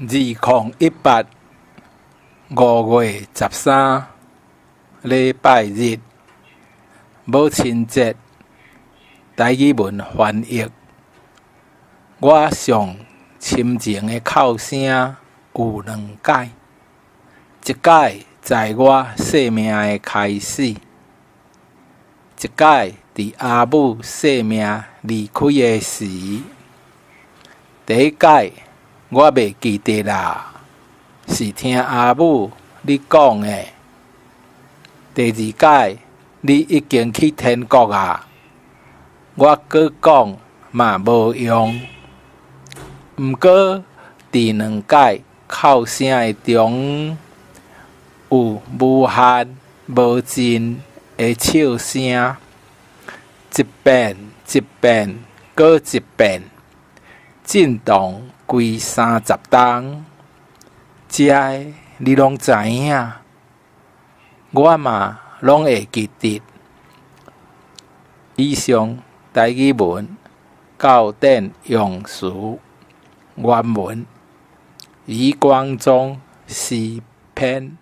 2018五月13，禮拜日，母親節，台語文翻譯。我上深情的哭聲有兩擺，一擺在我生命的開始，一擺佇阿母生命離開的時。第一擺我袂記得啦，是聽阿母你講的。第二擺你已經去天國矣，我閣講嘛無用。毋過佇兩擺哭聲的中，有無限無盡的笑聲，一遍一遍閣一遍，震動規30冬。這个你攏知影，我嘛攏會記得。以上台語文校點用詞原文余光中詩篇。